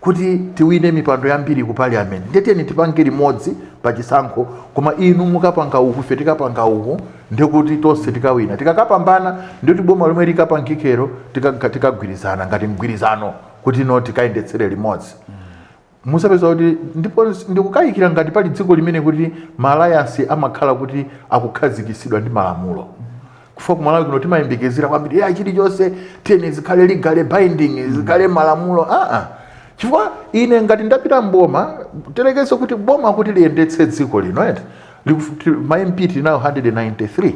kuti tiwine mipando yambiri ku parliament, ndetiyeni tipange limodzi pa chisankho, koma inu mukapanga uku, ife tikapanga uku, ndikuti tonse tikawina. Tikakapambana, ndikuti boma lomwe likapangikero tikagwirizana ngati mgwirizano kuti no, tikayendetsere limodzi. Musapeza kuti ndipo ndikukayikira ngati pali dziko limene kuti ma alliance amakhala kuti akukhazikisidwa ndi malamulo. Kufa kumalawi kuno timayembekezera kwambiri ya chilichonse tiyeni zikhale legally binding, zikhale malamulo. Aa, chifukwa ine ngati ndapita mboma, terekeze kuti boma kuti liyendetse dziko lino eti ma MP tinawo 193,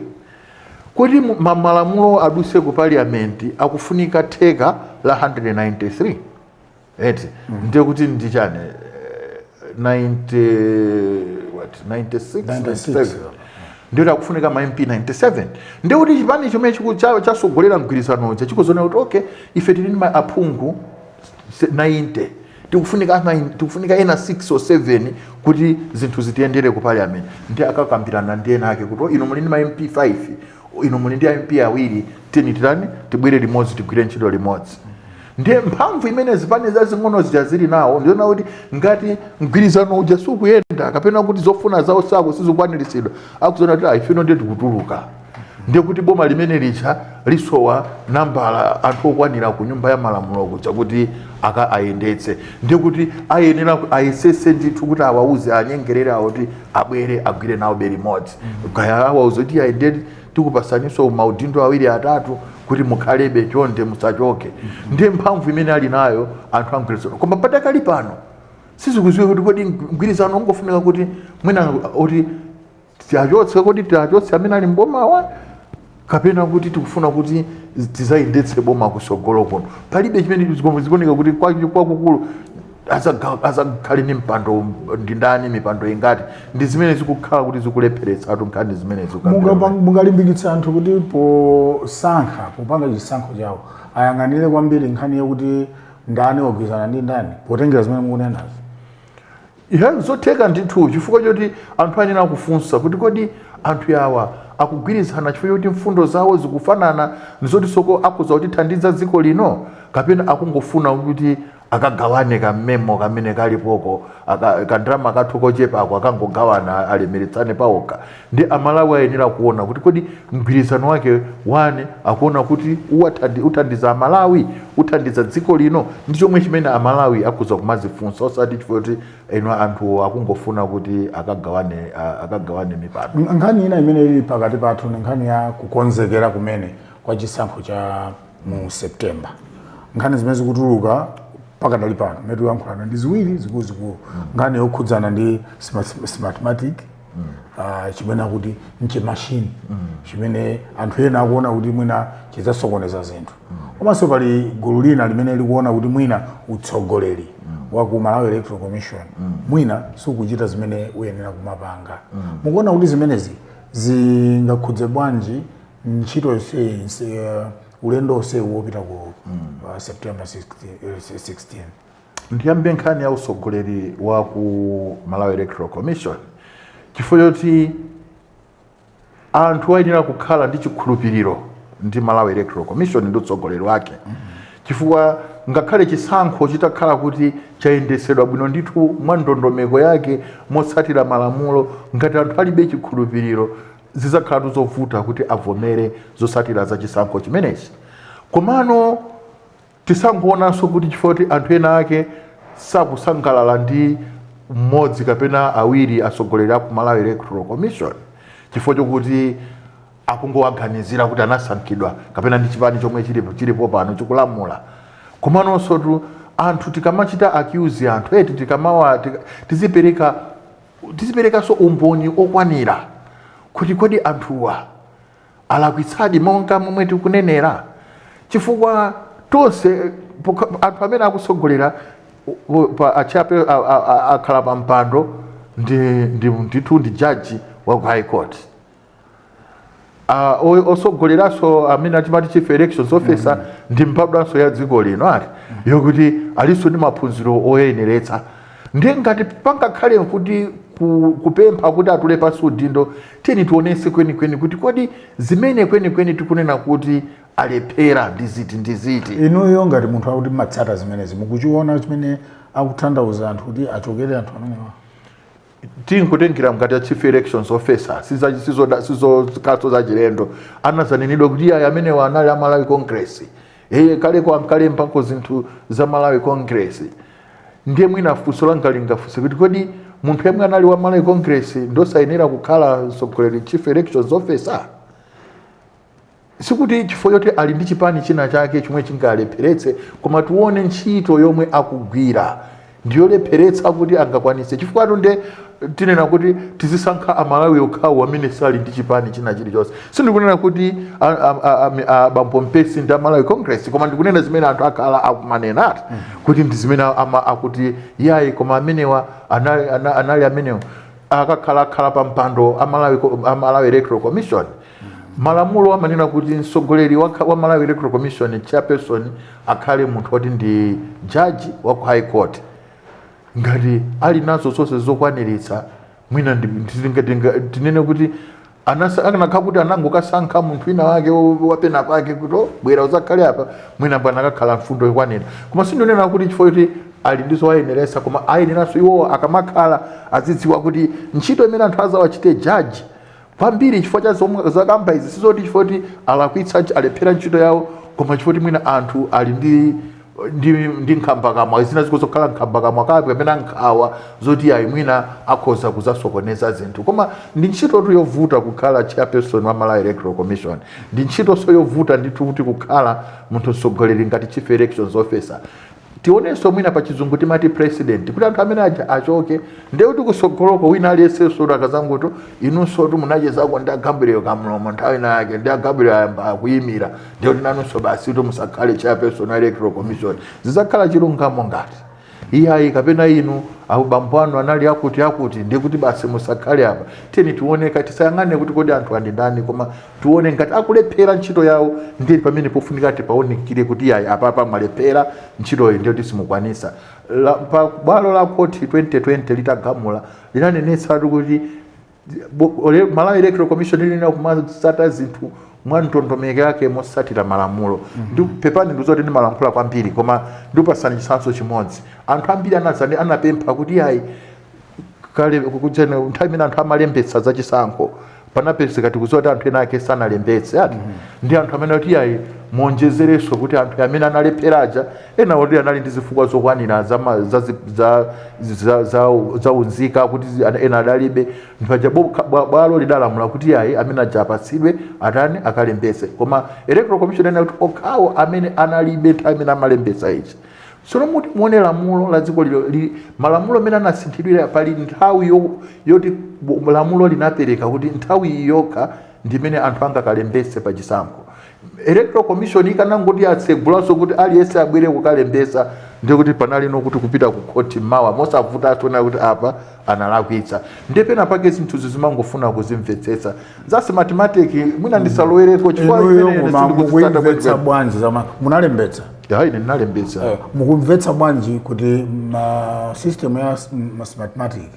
kuti malamulo aduse ku parliament akufunika theka la 193 eti, ndiye kuti ndi chani, 90 what, 96?
96.
97. Ndiye akufunika ma MP 97. Ndiye kuti chipani chomwe chasogolera mgwirizanoja chikuzoona kuti okay, ife tili ndi ma aphungu 90, tikufunika ena 6 or 7 kuti zinthu zitiyendere ku parliament. Ndi akakambirana ndi ena ake kuti, "Oh, inu muli ndi ma MP 5, inu muli ndi MP awiri, tiyeni titani, tibwere limodzi, tigwire ntchito limodzi." Ndiye mphamvu imene zipani zazing'ono zija zili nawo ndiona kuti ngati mgwirizano uja sukuyenda kapena kuti zofuna zawo sako sizikwaniritsidwa, akuzoona kuti ifino ndiye tikutuluka. Ndiye kuti boma limene licha lisowa nambala anthu okwanira ku nyumba ya malamulo kuja kuti aka ayendetse. Ndiye kuti ayenera ayesese ndithu kuti awauze, anyengerere awo kuti abwere agwire nawo be limodzi, kaya awauze kuti ayende, tikupasaninso maudindo awiri atatu kuti mukhalebe, chonde musachoke. Ndiye mphamvu imene ali nayo anthu amgwirizano. Koma padakali pano sizikuziwe kuti kodi mgwirizano ungofunika kuti mwina kuti tiachotse, kodi tiachotse amene ali mbomawa, kapena kuti tikufuna kuti tizayendetse boma kusogolo kuno. Palibe chimene zikuoneka kuti kwakukulu azakhale ndi mpando ndi ndani, mipando ingati. Ndi zimene zikukhala kuti zikulepheretsatu nkhani zimene zikukambirana.
Mungalimbikitsa anthu kuti posankha, popanga chisankho chawo, ayang'anire kwambiri nkhani yakuti ndani wagwirizana ndi ndani, potengera zimene mukunenazo?
Ihe, zotheka ndithu, chifukwa choti anthu ayenera kufunsa kuti kodi anthu awa akugwirizana chifukwa choti mfundo zawo zikufanana, ndizoti soko akuza kutithandiza dziko lino, kapena akungofuna kuti Akagawane kamemo kamene kalipoko, kandalama kathu kochepako akangogawana, alemeretsane paokha. Ndi Amalawi ayenera kuona kuti kodi mgwirizano wake wane akuona kuti uthandiza Amalawi, uthandiza dziko lino, ndi chomwe chimene Amalawi akhoza kumazifunsa, osati chifukwa kuti eno anthu akungofuna kuti akagawane mipando.
Nkhani ina imene ili pakati pathu ni nkhani ya kukonzekera kumene kwa chisankho cha mu September. Nkhani zimene zikutuluka pakadali pano mmene tikuyankhulana ndi ziwiri zikuluzikulu: nkhani yokhudzana ndi Smartmatic, chimene akuti nchimashini chimene anthu ena akuona kuti mwina chidzasokoneza zinthu, komanso pali gulu lina limene likuona kuti mwina utsogoleri wa ku Malawi Electoral Commission mwina sikuchita zimene uyenera kumapanga. Mukuona kuti zimenezi zingakhudze bwanji ntchito yonse, ulendo onsewu wopita ku September 16, 16?
Ndiyambe nkhani ya usogoleri wa ku Malawi Electoral Commission, chifukwa choti anthu ayenera kukhala ndi chikhulupiriro ndi Malawi Electoral Commission ndi utsogoleri wake, chifukwa ngakhale chisankho chitakhala kuti chayendesedwa bwino ndithu mwa ndondomeko yake, motsatira malamulo, ngati anthu alibe chikhulupiriro, zidzakhalatu zovuta kuti avomere zotsatira za chisankho chimenechi. Komano tisangoonanso kuti chifukwa kuti anthu ena ake sakusangalala ndi mmodzi kapena awiri atsogoleri aku Malawi Electoral Commission, chifukwa chokuti akungowaganizira kuti anasankhidwa kapena ndi chipani chomwe chilipo pano chikulamula. Komanonso tu anthu tikamachita accuse anthu eti, tiziperekanso umboni okwanira kuti kodi anthuwa alakwitsadi monga momwe tikunenera, chifukwa tonse anthu amene akusogolera achape akhala pa mpando ndi ndithu ndi jaji wa ku High Court, osogoleranso amene atimati chief elections officer ndi mbadwanso ya dziko lino, ati yokuti alinso ndi maphunziro oyeneretsa. Ndiye ngati pangakhale kuti kupempha kuti atule pansi udindo, tiyeni tionese kwenikweni kuti kodi zimene kwenikweni tikunena kuti alephera ndi ziti ndi ziti.
Inuyo ngati munthu akuti mmatsata zimenezi, mukuchiona chimene akutanthauza anthu kuti achokere anthu amenewa?
Tinkutengera mkati ya chief elections officer, sizokhaso zachilendo. Anazanenedwa kuti ayi, amenewa anali a Malawi Congress, eye kaleko ankalembako zinthu za Malawi Congress. Ndiye mwina funso langa lingafunse kuti kodi munthu yemwe anali wa Malawi Congress ndosayenera kukhala mtsogoleri, chief elections officer? Sikuti chifukwa choti ali ndi chipani china chake chomwe chingalepheretse, koma tione ntchito yomwe akugwira ndiyolepheretsa kuti angakwanise, chifukwa nde tinena kuti tizisankha Amalawi okhawo amene sali ndi chipani china chilichonse. Sindikunena kuti bambo Mpesi ndi Amalawi Congress, koma ndikunena zimene anthu akhala akumanenati kuti ndi zimene akuti yayi, koma amenewa anali amenewa akakhala akhala pa mpando a Malawi Electoral Commission. Malamulo amanena kuti mtsogoleri wa Malawi Electoral Commission, chairperson, akhale munthu woti ndi jaji wa ku High Court. Ngati ali nazo zonse zokwaniritsa, mwina tinene kuti akanakhala kuti anangokasankha munthu wina wake wapena pake kuti, "Oh, bwera uzakhale apa," mwina panakakhala mfundo yokwanira. Koma sindinena kuti chifukwa kuti ali ndi zowayeneresa, koma ayeneranso iwowo akamakhala azidziwa kuti ntchito imene anthu azawachite jaji kwambiri chifukwa cha zomwe zakamba izi, sizoti chifukwa kuti alakwitsa, alephera ntchito yawo, koma chifukwa kuti mwina anthu ali ndi nkhambakamwa zina, zikozokhala nkhambakamwa kapi kapena nkhawa zoti ayi, mwina akhoza kuzasokoneza zinthu. Koma ndi ntchitotu yovuta kukhala chairperson wa Malawi Electoral Commission, ndi ntchitonso yovuta ndithu kuti kukhala munthu mtsogoleri ngati chief elections officer. Tionenso mwina pa Chizungu timati president, kuti anthu amene aja achoke, ndiye kuti kusogoloko wina aliyensenso akazangoto, inunso munachezako ndi agambiriro kamlomo nthawi ina yake, ndi agambiriro ayamba akuyimira, ndiye kuti nanunso basi kuti musakhale chairperson wa Electoral Commission. Zidzakhala chilungamo ngati iyayi, kapena inu abambo anu anali akuti akuti, ndiye kuti basi musakhale apa? Tiyeni tioneka, tisayang'ane kuti kodi anthu andi ndani, koma tione ngati akulephera ntchito yawo, ndiye pamene pofunika tipaonikire kuti iyayi, apapa mwalephera ntchitoyi, ndiye kuti simukwanisa. Pa bwalo la khoti 2020 litagamula, linanenetsatu kuti Malawi Electoral Commission ilinena kumatsata zinthu mwa ndondomeko yake mosatira malamulo. Ndi pepani, ndizoti ndimalankhula kwambiri, koma ndipasani chitsanzo chimodzi. Anthu ambiri anazani anapempha kuti ayi, kale kudzene nthawi imene anthu amalembetsa zachisankho, panapezeka, tikudziwa kuti anthu ena ake sanalembetse ati, ndi anthu amene kuti ayi, muonjezerenso kuti anthu amene analepheraja, ena oti anali ndi zifukwa zokwanira za unzika kuti ena adalibe. Mpaja bwalo lidalamula kuti ayi, amene aja apatsidwe, atani, akalembetse. Koma Electoral Commission ena kuti okhawo amene analibe nthawi imene amalembetsa ichi. Tsono muti muone lamulo la dziko lilo malamulo amene anasinthidwira, pali nthawi yoti lamulo linapereka kuti nthawi iyi yokha ndimene anthu angakalembetse pa chisankho. Electoral Commission ikanangoti atsegulanso kuti aliyense abwere kukalembesa, ndikuti panalino kuti kupita ku khoti mawa mosavutanso na kuti apa analakwitsa. Ndiye pena pake zinthuzi zimangofuna kuzimvetsetsa. Za Smartmatic mwina ndisalowereko chifukwa
Inuyo
imene
koma
sindikuzitsata
mukuimvetsa
kwenikweni.
bwanji zama munalembetsa?
Hayi, ine ndinalembetsa.
Mukumvetsa bwanji kuti ma system ya Smartmatic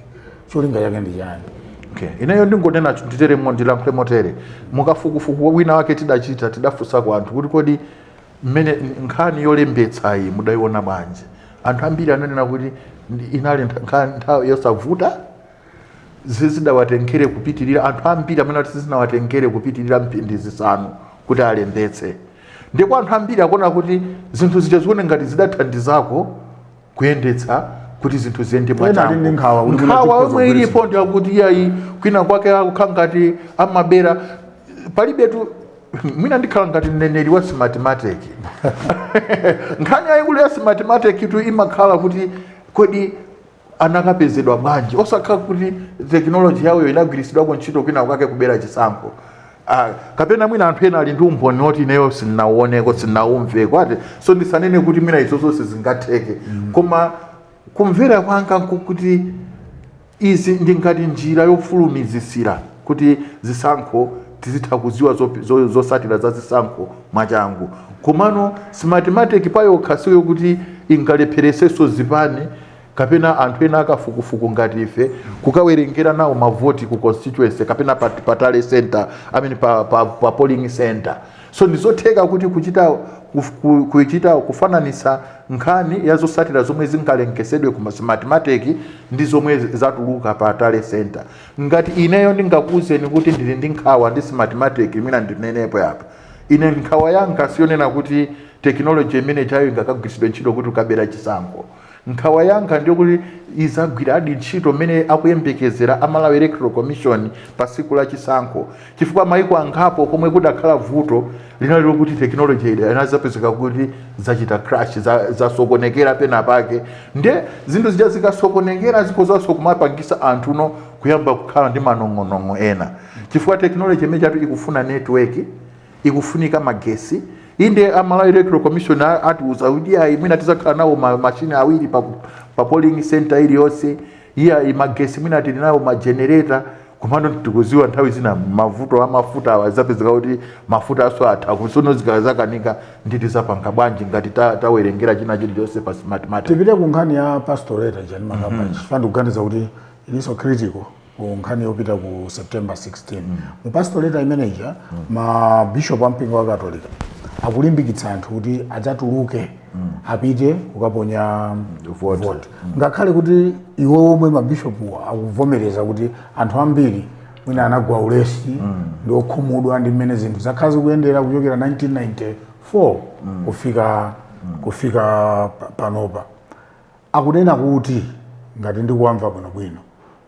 cholinga chake ndi chani?
Okay. Ineyo ndingonena, nditeremo, ndilankhule motere. Mukafukufuku wina wake tidachita, tidafunsa ku anthu kuti kodi mmene nkhani yolembetsayi mudayiona bwanji? Anthu ambiri ananena kuti inali nthawi yosavuta, zizidawatengere kupitirira, anthu ambiri amene ati sizinawatengere kupitirira mphindi 5 kuti alembetse. Ndipo anthu ambiri akuona kuti zinthu zija zikuone ngati zidathandizako kuyendetsa kuti zinthu ziyende
Ena ali ndi nkhawa kuti mwina
Nkhawa
chikhoza
yomwe ilipo ndiyakuti iyayi, kwina kwake akukhala ngati amabera. Palibetu, mwina ndikhala ngati mneneri wa Smartmatic. Nkhani yayikulu ya Smartmatic tu imakhala kuti kodi anakapezedwa bwanji, osakhala kuti technology yawoyo inagwiritsidwako ntchito kwina kwake kubera chisankho. Kapena mwina anthu ena ali ndi umboni woti ineyo sindinauoneko, sindinaumveko ati, so ndisanene kuti mwina izo zonse zingatheke. Koma kumvera kwanga nkukuti izi ndi ngati njira yofulumizisira kuti zisankho tizitha kuziwa zosatira za zisankho mwachangu. Komano Smartmatic payokha siyo kuti ingalepheresenso zipani kapena anthu ena akafukufuku ngati ife kukawerengera nawo mavoti ku constituency kapena pa tally center, I mean pa polling center. So ndizotheka kuti kuchita kufananisa nkhani ya zosatira zomwe zingalengesedwe ku Smartmatic ndi zomwe zatuluka pa tally center. Ngati ineyo ndingakuwuzeni kuti ndili ndi nkhawa ndi Smartmatic, mwina ndinenepo apa, ine nkhawa yanga siyonena kuti technology imene chayo ingakagwiritsidwe ntchito kuti ukabera chisankho. Nkhawa yanga ndiyo kuti izagwiradi ntchito mmene akuyembekezera a Malawi Electoral Commission pa tsiku la chisankho, chifukwa maiko angapo komwe kudakhala vuto linali lokuti technology ida inazapezeka kuti zachita crash, zasokonekera pena pake. Nde zinthu zija zikasokonekera zikhozanso kumapangisa anthu no kuyamba kukhala ndi manong'onong'o ena, chifukwa technology imene chatu ikufuna network, ikufunika magesi. Inde, a Malawi Electoral Commission atiuza kuti ayi, mwina tizakhala nawo machine awiri pa polling center iliyonse. Iya, magesi mwina tili nawo ma generator, komano tikuziwa nthawi zina mavuto amafuta awa, zapezeka kuti mafuta aso atha kusono, zikazakanika nditi zapanga bwanji ngati tawerengera china chilichonse pa Smartmatic?
Tipite ku nkhani ya pastoral letter jani makamba, chifukwa ndikuganiza kuti ilinso critical ku nkhani yopita ku September 16. Mu pastoral letter imeneja, ma bishop ampingo wa Katolika akulimbikitsa anthu kuti adzatuluke, apite kukaponya
vote.
Vote, ngakhale kuti iwo omwe mabishopu akuvomereza kuti anthu ambiri mwina anagwa ulesi ndi okhumudwa ndi mmene zinthu zakhala zikuyendera kuchokera 1994 kufika panopa. Akunena kuti, ngati ndikuwamva bwinobwino,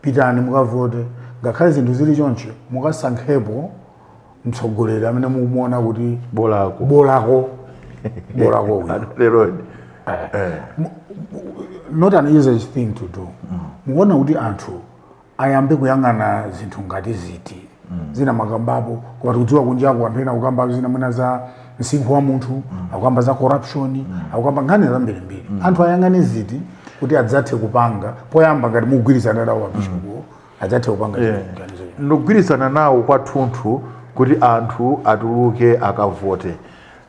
pitani mukavote ngakhale zinthu zili choncho, mukasankhepo mtsogoleri amene mukumuona kuti
bolako.
Bolako, bolako uyu.
Lerodi.
Not an easy thing to do. Mukuona kuti anthu ayambe kuyang'ana zinthu ngati ziti zina makambapo, koma tikudziwa kunjaku anthu ena akukamba zina, mwina za msinkhu wa munthu, akukamba za corruption, akukamba nkhani zambirimbiri. Anthu ayang'ane ziti kuti adzathe kupanga poyamba, ngati mugwirizana nawo mabishopuwo, adzathe kupanga chiganizo?
Ndikugwirizana nawo kwathunthu kuti anthu atuluke akavote.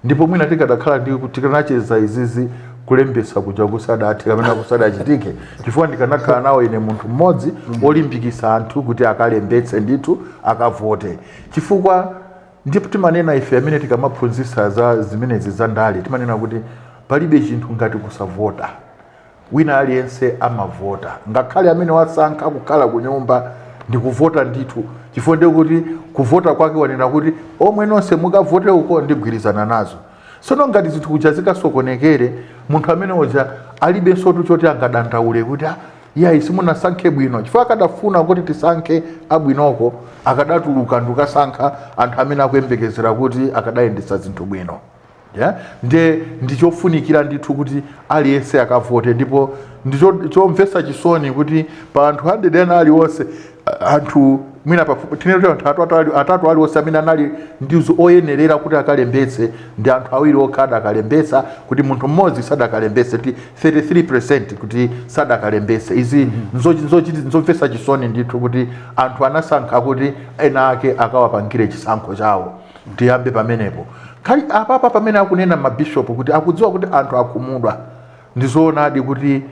Ndipo mwina tikadakhala ndi tikanacheza izizi kulembesa kuja kusadathe kapena kusadachitike, chifukwa ndikanakhala nawo ine munthu mmodzi olimbikisa anthu kuti akalembetse ndithu, akavote, chifukwa Ndipo timanena ife amene tikamaphunzitsa za zimenezi za ndale, timanena kuti palibe chinthu ngati kusavota. Wina aliyense amavota, ngakhale amene wasankha kukhala ku nyumba ndi kuvota ndithu, chifukwa ndiye kuti kuvota kwake wanena kuti omwe nonse mukavote uko ndigwirizana nazo. Tsono ngati zinthu kuja zikasokonekere, munthu amene uja alibenso choti angadandaule kuti, "Ah, iyayi, simunasankhe bwino," chifukwa akadafuna kuti tisankhe abwinoko akadatuluka ndikukasankha anthu amene akuyembekezera kuti akadayendetsa zinthu bwino, yeah? Ndiye ndichofunikira ndithu kuti aliyense akavote. Ndipo ndichomvetsa chisoni kuti pa anthu 100 ena aliwonse, anthu mwina tinene kuti anthu atatu aliwonse amene anali ndizo oyenerera kuti akalembetse, ndi anthu awiri okha adakalembetsa, kuti munthu mmodzi sadakalembetse, kuti 33% kuti sadakalembetse. Izi nzomvetsa chisoni ndithu kuti anthu anasankha kuti ena ake akawapangire chisankho chawo. Tiyambe pamenepo. Khali apapa pamene akunena mabishopu kuti akudziwa kuti anthu akhumudwa, ndizoonadi kuti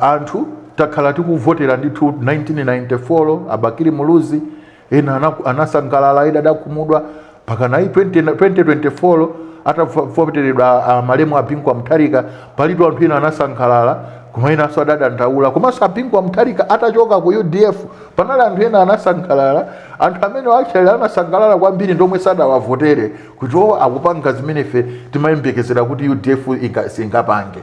anthu takhala tikuvotera ndithu. 1994 a Bakili Muluzi, ena anasangalala, ena adakhumudwa. Pakanayi 20 2024 atavoteredwa malemu a Bingu wa Mutharika, palitu anthu ena anasangalala, koma enanso adadandaula. Komanso a Bingu wa Mutharika atachoka ku UDF, panali anthu ena anasangalala. Anthu amene actually anasangalala kwambiri ndomwe sadawavotere, kuti o akupanga zimene ife timayembekezera kuti UDF singapange.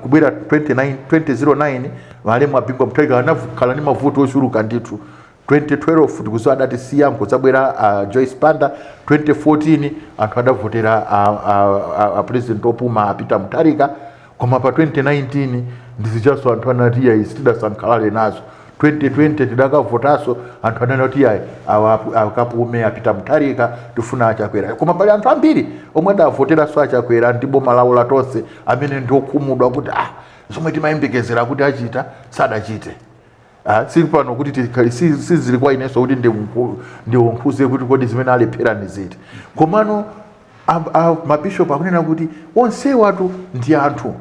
Kubwera 29 2009 malemu a Bingu wa Mutharika anakhala ndi mavuto ochuluka ndithu. 2012 tikuziwa adatisiya, nkudzabwera Joyce Banda. 2014 anthu adavotera president opuma a Peter Mutharika. Koma pa 2019 ndizichaso anthu anati, "Iyayi, sitidasangalale nazo." 2020 tidakavotanso, anthu anena kuti, "Iyayi, awa akapume a Peter Mutharika, tifuna aChakwera." Koma pali anthu ambiri omwe adavoteranso aChakwera ndi boma lawo latonse amene ndi okhumudwa kuti, ah, zomwe timayembekezera kuti achita sadachite. Ah, si pano kuti sizili kwa inenso kuti ndiunkhuze kuti kodi zimene alephera ni ziti. Komano mabishopu akunena kuti onsewatu ndi anthu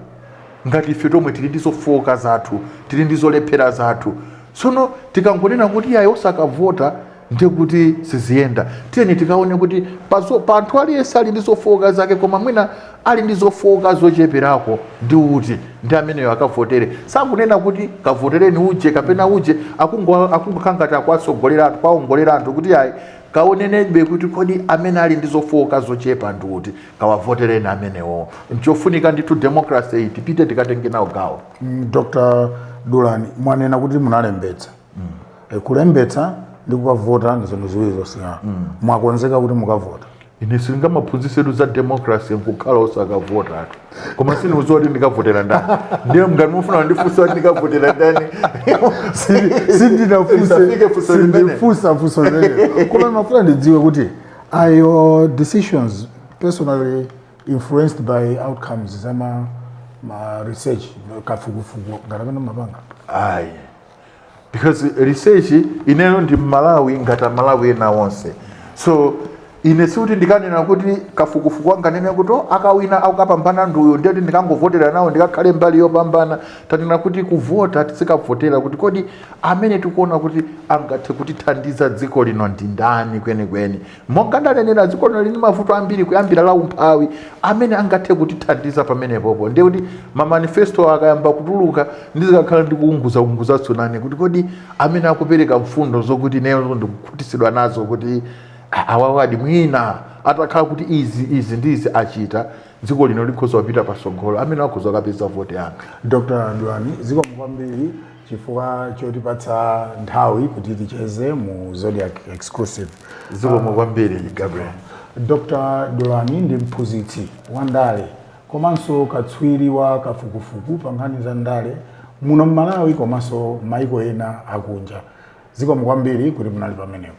ngati ife tomwe, tili ndi zofowoka zathu, tili ndi zolephera zathu. Tsono tikangonena kuti iyayi, osakavota, ndiye kuti siziyenda. Tiyeni tikaone kuti pa anthu aliyense ali ndi zofowoka zake, koma mwina ali ndi zofowoka zocheperako ndi uti, ndi ameneyo akavotere. Sakunena kuti kavotereni uje kapena uje, akungokhala ngati akuwatsogolera anthu, kuwaongolera anthu kuti ayi, kaonenebe kuti kodi amene ali ndi zofowoka zochepa ndi uti, kawavotereni amenewo. Nchofunika ndithu democracy iyi, tipite tikatenge nawo gawo.
Dr. Dulani, mwanena kuti munalembetsa. Kulembetsa ndi kukavota ndi zinthu ziwiri zosiyana. Mwakonzeka kuti mukavota?
Ine sindingamaphunzisetu za democracy nkukhala osakavota atu. Koma sindikudziwa kuti ndikavotera ndani. Ndiye ngati mufuna kundifunsa kuti ndikavotera ndani, Isafike funso limene.
Sindifunsa funso limene, koma ndimafuna ndidziwe kuti are your decisions personally influenced by outcomes za ma research, kafukufuku ngati amene mapanga?
Ayi, because research, ineyo ndi Mmalawi ngati Amalawi ena onse. So ine sikuti ndikanena kuti kafukufuku wanga nene kuti, "Oh, akawina, akapambana nduyo," ndiye kuti ndikangovotera nawo, ndikakhale mbali yopambana. Tanena kuti kuvota tizikavotera kuti kodi amene tikuona kuti angathe kutithandiza dziko lino ndi ndani kwenikweni. Monga ndanenera, dziko lino lili mavuto ambiri, kuyambira la umphawi. Amene angathe kutithandiza pamenepopo, ndiye kuti mamanifesto akayamba kutuluka, ndizikakhala ndikuunguza unguza tsunani kuti kodi amene akupereka mfundo zokuti ineyo ndikukhutitsidwa nazo kuti, ah, awawadi mwina atakhala kuti izi, izi ndi izi achita, dziko lino likhoza kupita patsogolo, amene akhoza kapeza voti yanga.
Dr. Dulani, zikomo kwambiri chifukwa chotipatsa nthawi kuti ticheze mu Zodiak Exclusive.
Zikomo kwambiri, Gabriel.
Dr. Dulani ndi mphunzitsi wa ndale komanso katswiri wa kafukufuku pa nkhani za ndale muno mMalawi komanso maiko ena akunja. Zikomo kwambiri kuti munali pamenepo.